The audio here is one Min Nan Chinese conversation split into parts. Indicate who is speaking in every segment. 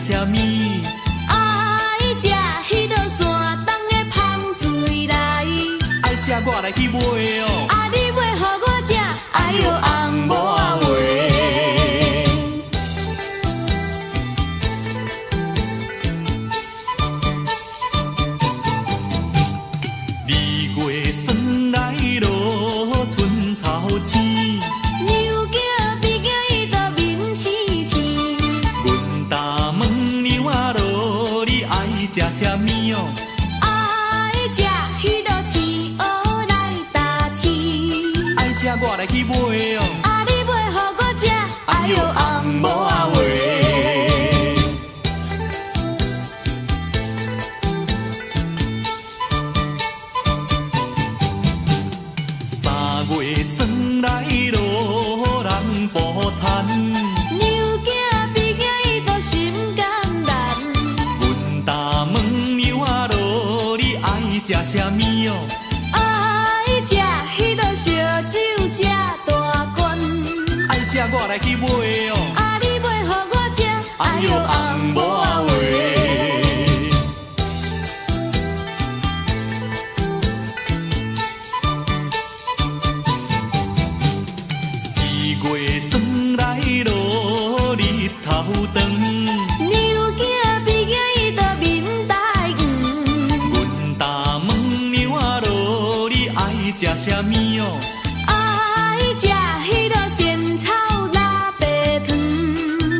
Speaker 1: 啥物？
Speaker 2: 愛食彼啰山東的芳水來。
Speaker 1: 愛食我來去買哦。
Speaker 2: 啊，你買予我食，哎喲翁某仔話。
Speaker 1: 二月酸來落春草青，
Speaker 2: 娘囝比囝伊都面青青。
Speaker 1: 阮担問娘仔囉，你愛食啥物哦？
Speaker 2: 愛食彼啰青蚵來打青。
Speaker 1: 愛食我來去買哦。
Speaker 2: 啊，你買予我食，哎喲翁某仔話。
Speaker 1: 三月酸來落人埔田，
Speaker 2: 娘囝比囝伊都心甘難。
Speaker 1: 阮担問娘仔囉，你愛食啥物哦？
Speaker 2: 愛食彼啰燒酒這大罐。
Speaker 1: 愛食我來去買哦。
Speaker 2: 啊，你買予我食，哎喲翁某仔話。
Speaker 1: 四月酸來落日頭長，
Speaker 2: 娘囝比囝伊都面帶黃。
Speaker 1: 阮擔問娘仔囉，你愛食啥物哦？
Speaker 2: 愛食彼啰仙草臘白糖。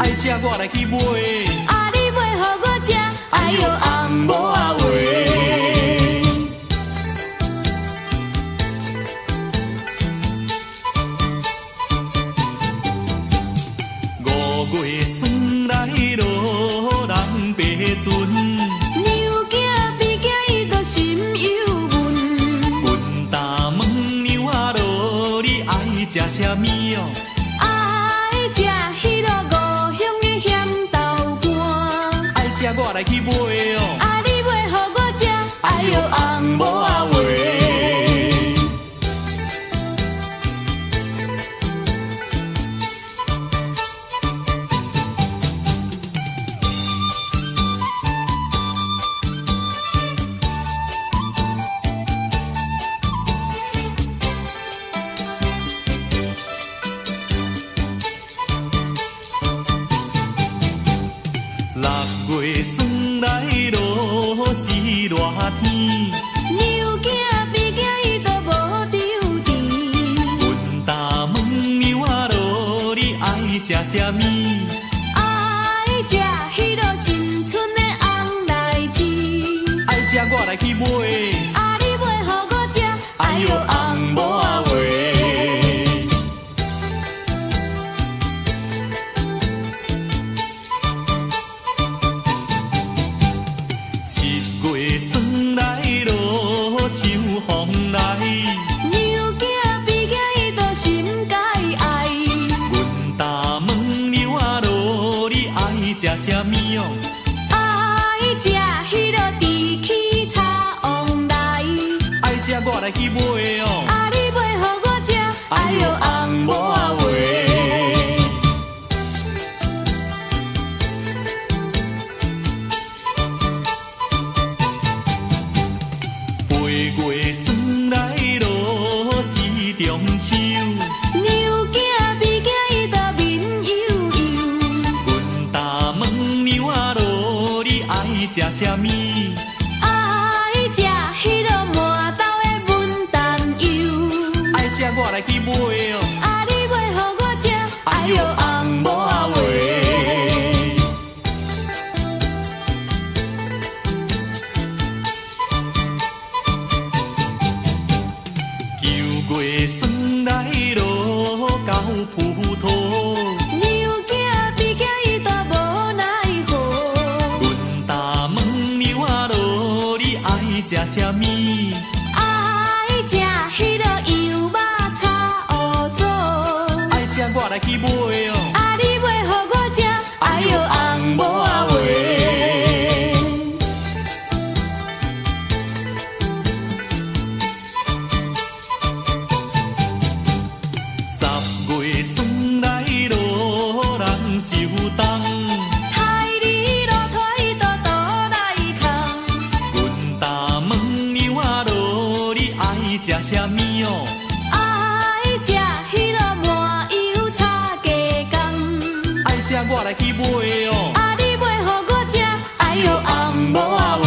Speaker 1: 愛食我來去買。
Speaker 2: 啊，你買予我食，哎喲翁某仔話。
Speaker 1: 五月酸來落人白船，
Speaker 2: 娘囝比囝伊都心有恨。
Speaker 1: 阮擔問娘仔囉，你愛食啥物哦？
Speaker 2: 愛食彼啰五香的鹹豆乾。
Speaker 1: 愛食我來去買哦。
Speaker 2: 啊，你買予我食，哎喲翁某仔話。
Speaker 1: 六月酸來落是熱天，
Speaker 2: 娘囝比囝伊都無張甜。
Speaker 1: 阮擔問娘仔囉，你愛食啥物？
Speaker 2: 愛食彼啰新春的紅內糍。
Speaker 1: 愛食我來去買。
Speaker 2: 啊，你買予我食，哎喲翁某仔話。
Speaker 1: 七月酸來落秋風來，
Speaker 2: 娘囝比囝伊都心介愛。
Speaker 1: 阮擔問娘仔囉，你愛食啥物哦？
Speaker 2: 愛食彼啰豬起炒旺來。
Speaker 1: 愛食我來去買哦。
Speaker 2: 啊，你買予我食，哎喲翁某仔話。
Speaker 1: 八月酸來落是中秋，
Speaker 2: 娘囝比囝伊都面悠悠。
Speaker 1: 阮擔問娘仔囉，你愛食啥物？
Speaker 2: 愛食彼啰麻豆的文旦油。
Speaker 1: 愛食我來去買哦。
Speaker 2: 啊，你買予我食，哎喲翁某仔話。
Speaker 1: 九月酸來落到葡萄，
Speaker 2: 娘囝比囝伊都無奈何。
Speaker 1: 阮擔問娘仔囉，你愛食啥物？
Speaker 2: 愛食彼啰羊肉炒烏棗。
Speaker 1: 愛食我來去買哦。
Speaker 2: 啊，你買予我食，哎喲翁某仔話。
Speaker 1: 十月酸來落人受凍，
Speaker 2: 台里落
Speaker 1: 來去買哦。
Speaker 2: 啊，你買予我食，哎喲，翁某仔喂。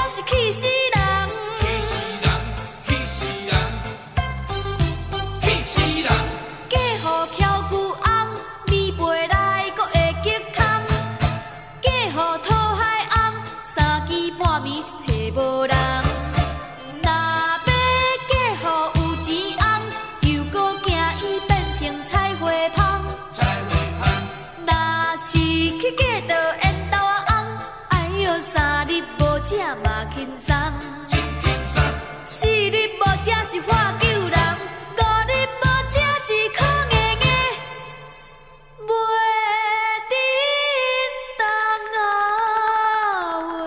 Speaker 2: 是氣死人。
Speaker 3: 氣死人，氣死人，氣死人。
Speaker 2: 嫁予蹺龜翁，暝飞來閣會激空；嫁予討海翁，三更半暝是揣無人。若欲嫁予有錢翁，又閣驚伊變成菜花蜂。
Speaker 3: 菜花蜂。
Speaker 2: 若是去嫁著緣投仔翁，哎喲三日無食嘛輕鬆。
Speaker 3: 真輕鬆。
Speaker 2: 四日無食是喝救人，五日無食一箍硬硬，袂振動啊喂。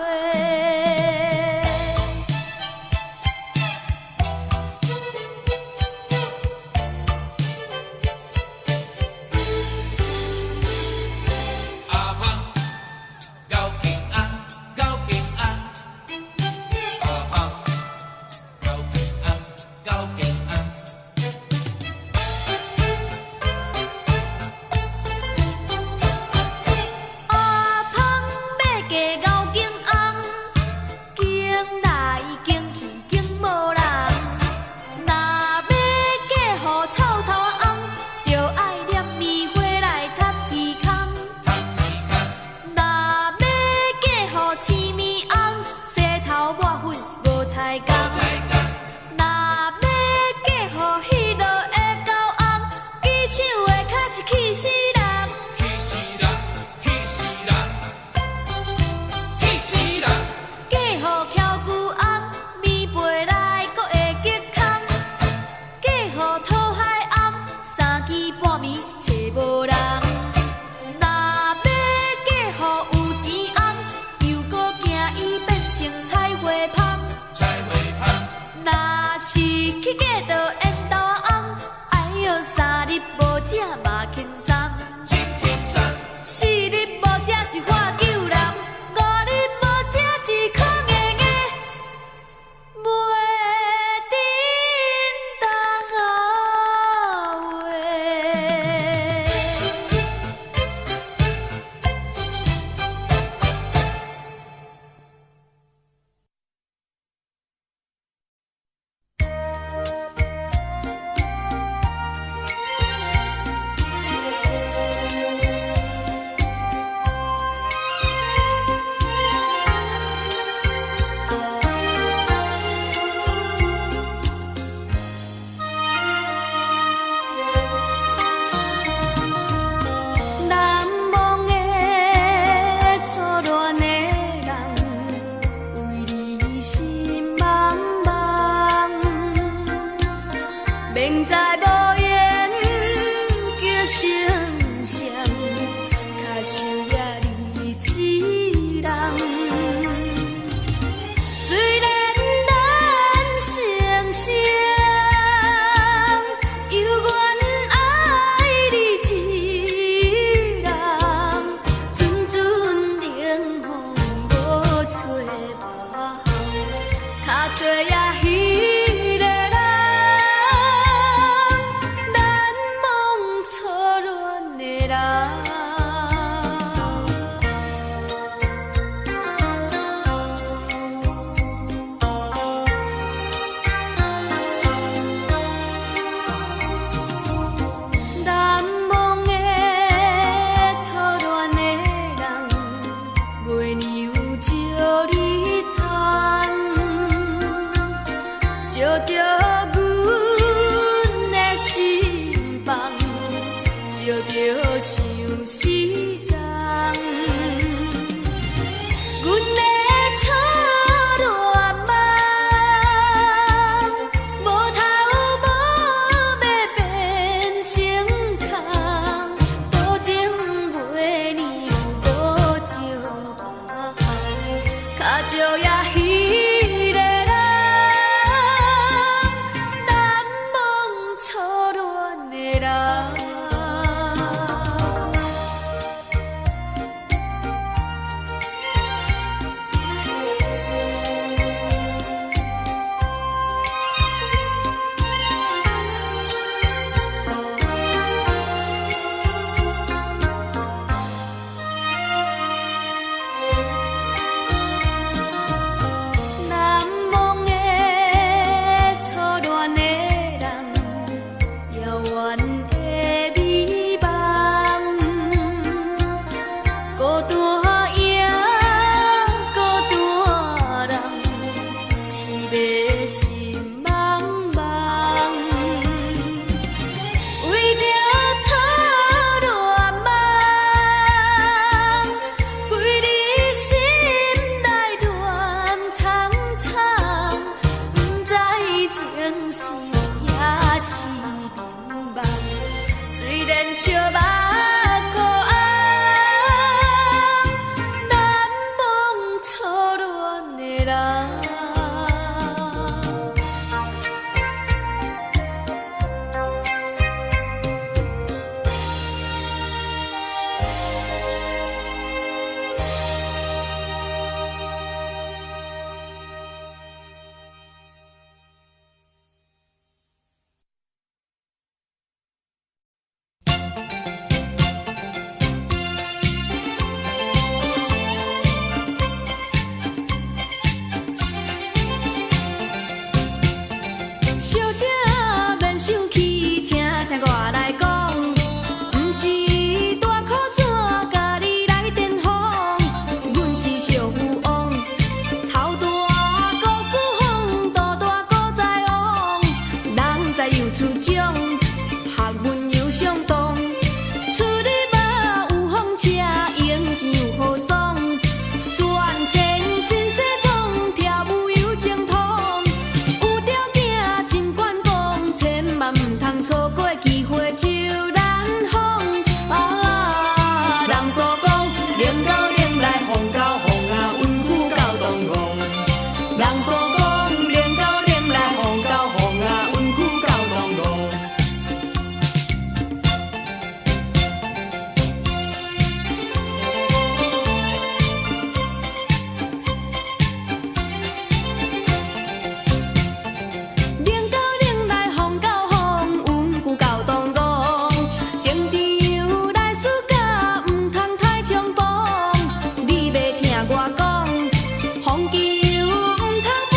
Speaker 3: 阿芳，高金安，高金安。阿芳，高金安，高金安。
Speaker 2: 阿芳欲嫁敖景翁，拣來揀去揀無人。若欲嫁予臭頭翁，就愛念棉花來踢鼻空。
Speaker 3: 踢鼻空。
Speaker 2: 若欲嫁予青面翁，洗頭抹粉是無彩工。
Speaker 3: 彩工。
Speaker 2: 若欲嫁予彼落的狗翁，支手的跤是氣死人。
Speaker 3: 氣死人，氣死人，氣死人。
Speaker 2: 嫁予蹺龜翁，暝飛來閣會激空；嫁予討海翁，三更半暝是揣無人。若欲嫁予有錢翁，又閣驚伊變成菜花蜂。
Speaker 3: 菜花蜂。
Speaker 2: 若是去嫁著緣投仔翁，哎喲三日無食嘛輕鬆。
Speaker 3: 真輕鬆。
Speaker 2: 四日無食一喝救人，五日無食一箍硬硬，袂振動啊喂。難忘的初戀的人，為你心茫茫。明知無緣結成雙，較想也你一人。雖然咱成雙，猶原愛你一人。陣陣冷風無吹別項，較找也彼个人。難忘初戀的人。難忘的初戀的人，月娘照你趁，照著阮的心房，照著相思重。阮的初戀夢，無頭無尾變成空，多情月娘無照別項，較少也彼个人。人。小姐免生氣，請聽我來講，毋是大箍紙共你來顛覆，阮是小富翁，頭大故事風，肚大古仔王，人才又出眾，學問又相當，出入馬有風車，用錢有豪爽，賺錢新西裝，跳舞有精通，有條件真懸講，千萬毋通錯過機會就難逢。啊，人所講，冷到冷來風到風啊，溫苦到東戇。人所講，冷到冷來風到風啊，溫苦到東戇。冷到冷來風到風，溫久到東戇。情甜來輸甲，毋通太衝動。你欲聽我講，風球毋通分，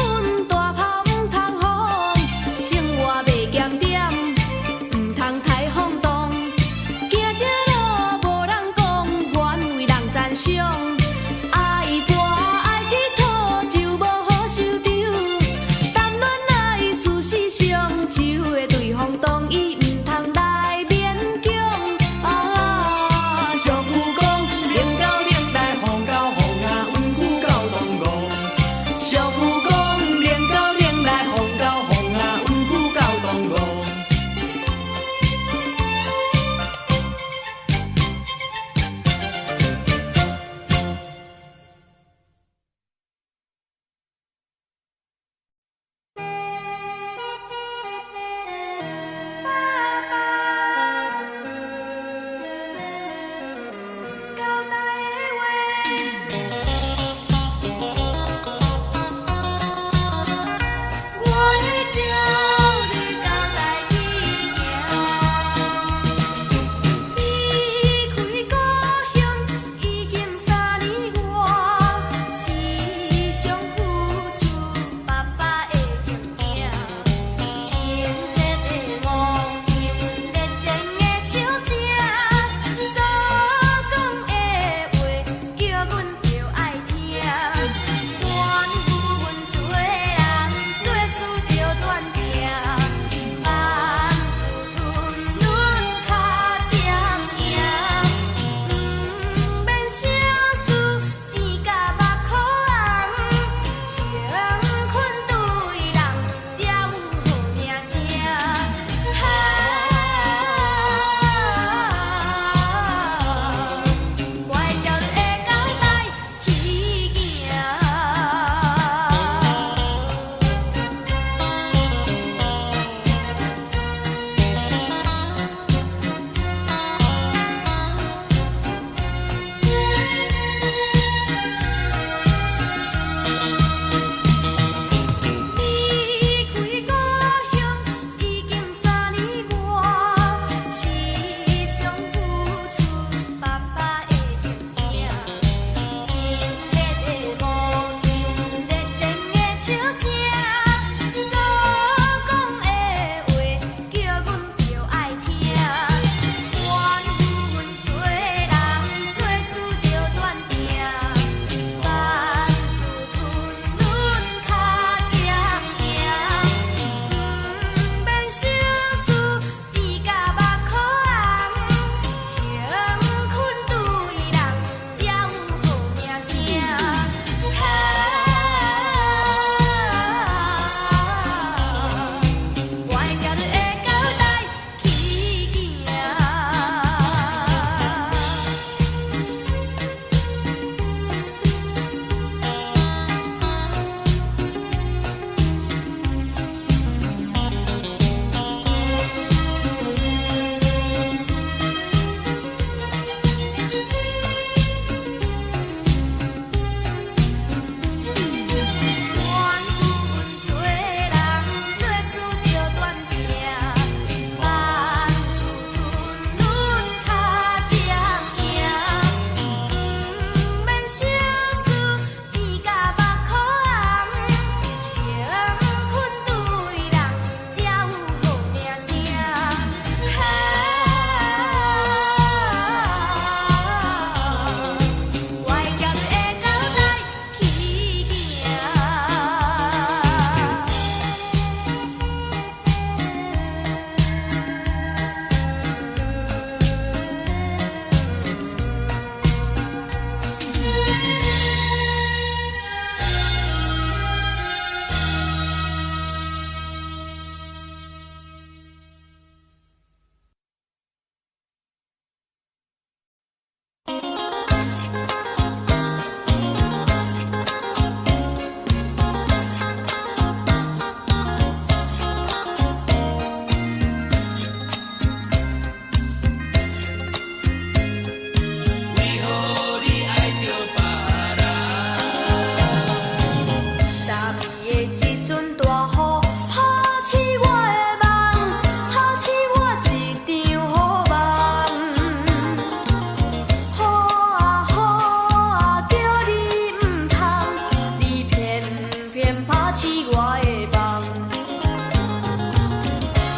Speaker 2: 醒我的夢。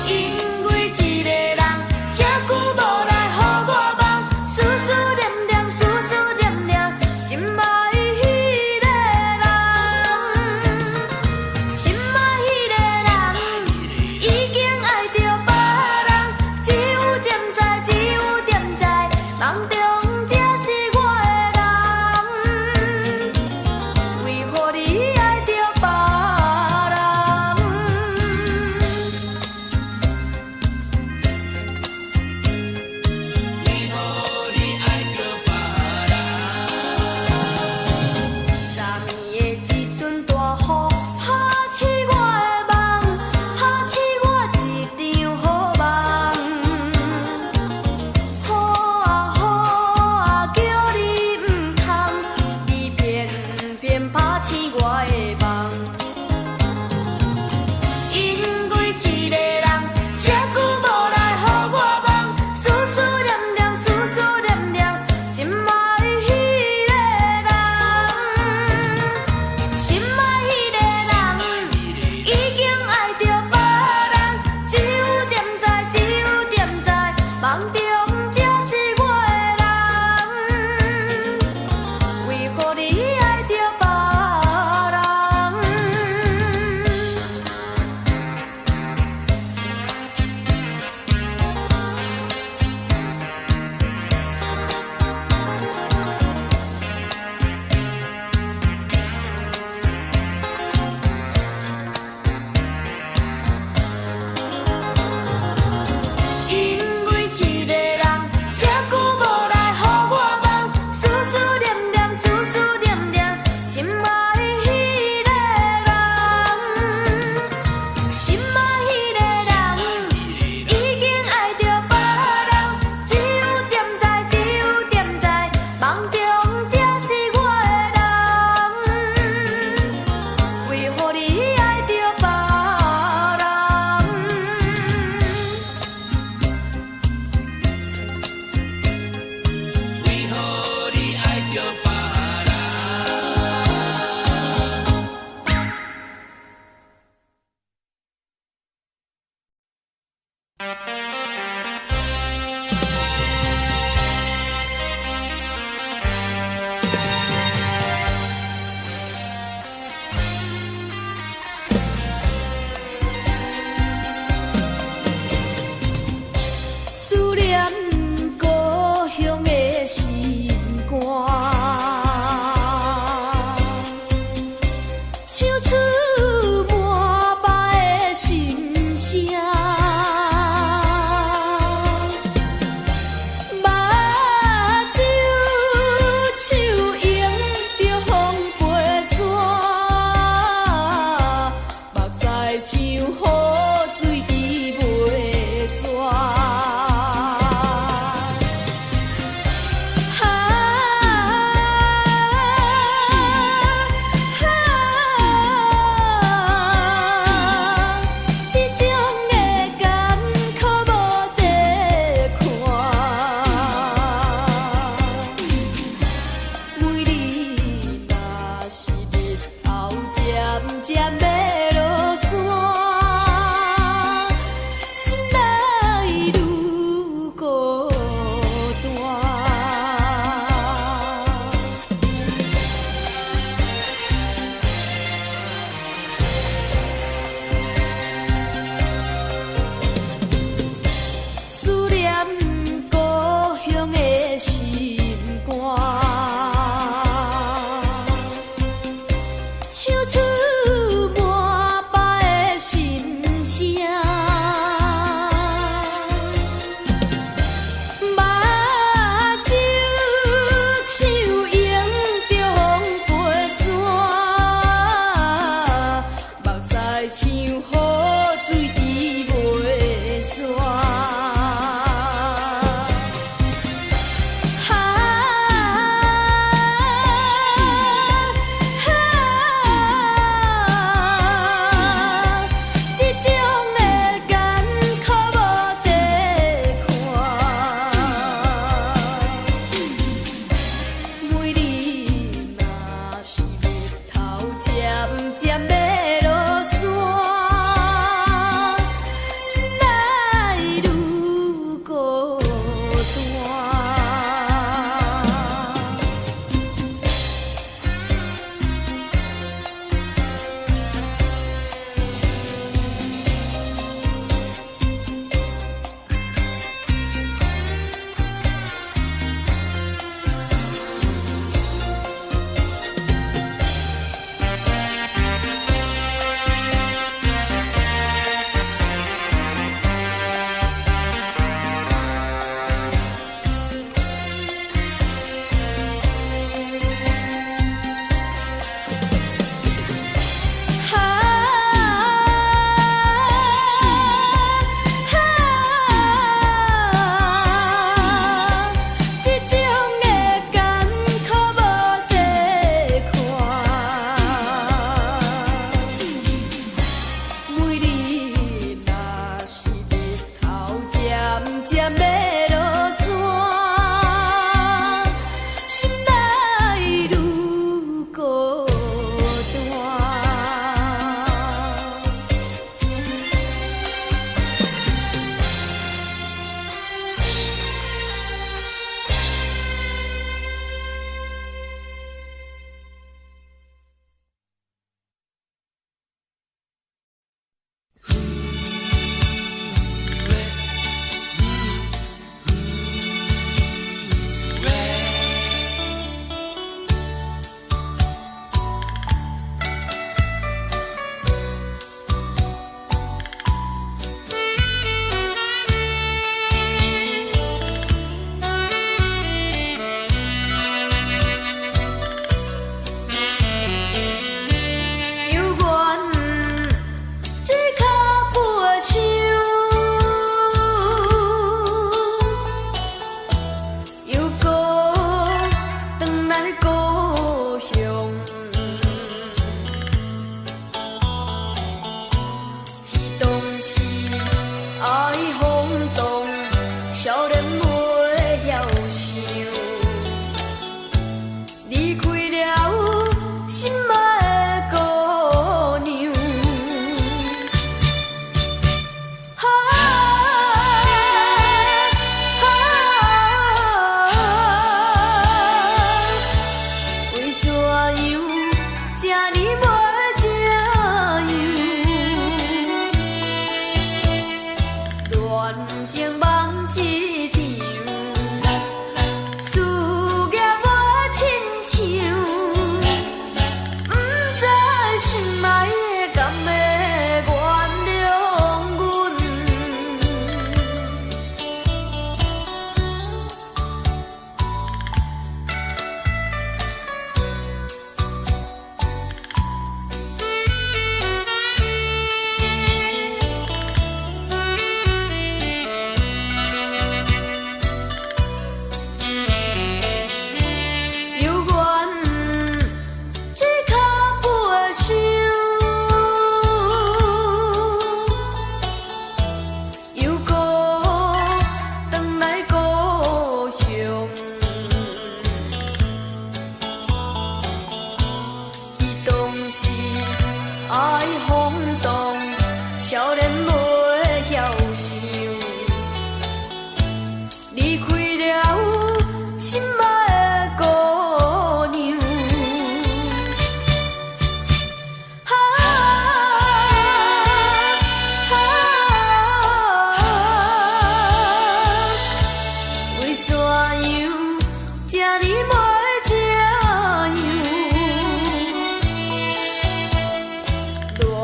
Speaker 2: 因為一個人，遮久無來予我夢，思思念念，思思念念，心愛彼個人，心愛彼個人，已經愛著別人，只有踮在，只有踮在夢中才是我的人。為何你愛著別人？
Speaker 3: 為何你愛著別人？
Speaker 2: 昨暝的一陣大雨，拍醒我的夢，拍醒我一場好夢。雨啊雨啊，叫你毋通，你偏偏拍醒我的夢。因為一個人，遮久無來予我夢，思思念念，思思念念，心愛彼個人，心愛彼個人，已經愛著別人，只有踮在，只有踮在夢中才是我的人。為何你愛著別人？因為一個人，遮久無來予我夢，思思念念，思思念念，心愛彼個人，心愛彼個人，已經愛著別人，只有踮在，只有踮在夢中才是我的人。為何你愛著別人？
Speaker 3: 為何你愛著別人？
Speaker 2: 思念故鄉的心肝，唱出滿腹的心聲。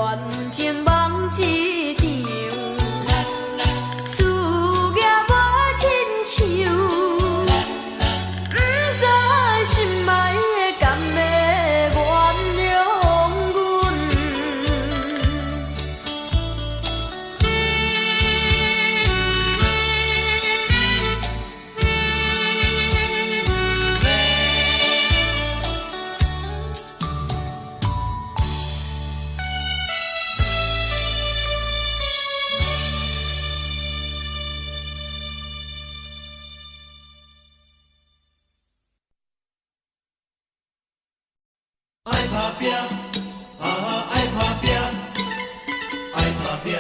Speaker 2: 緣情夢一場，事業無親像，毋知心愛的敢會原諒阮。
Speaker 1: 愛拍拚，啊愛拍拚，愛拍拚，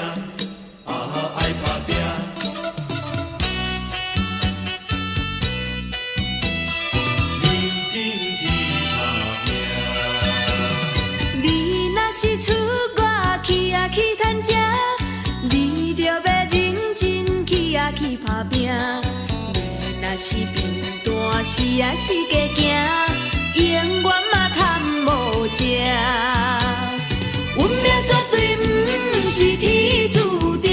Speaker 1: 啊愛拍拚。認真去拍拚。
Speaker 2: 你若是出外去啊去趁食，你著欲認真去啊去拍拚。你若是貧惰是啊是加行，永遠嘛趁無食。運命絕對毋是天注定，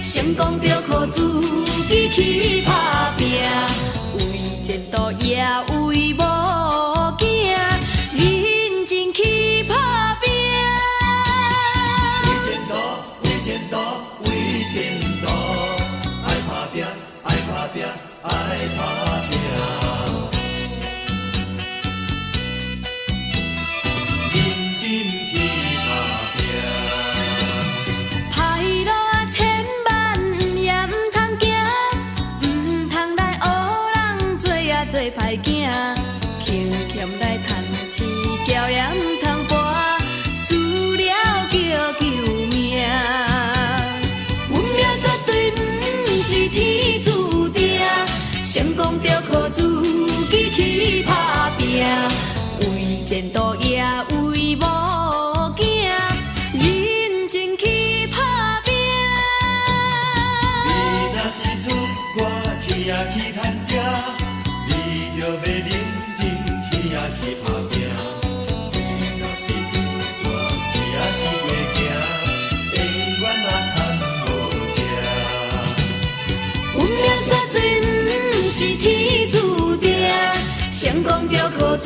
Speaker 2: 成功著靠自己去拍拚，為前途也為某囝，認真去拍拚。
Speaker 1: 為前途，為前途，為前途，愛拍拚，愛拍拚，愛拍拚。認真去拍拚。
Speaker 2: 歹路啊，千萬也毋通行，毋通來學人做啊做歹囝，勤儉來趁錢，交也毋通跋，輸了叫救命。運命絕對毋是天注定，成功著靠自己去拍拚，為前途也為某囝，認真去拍拚。
Speaker 1: 你若是出外去啊去趁食，你著欲認真去啊去拍拚。你若是貧惰是啊是加行，永遠嘛趁無食。
Speaker 2: 運命絕對毋是天注定，成功著靠自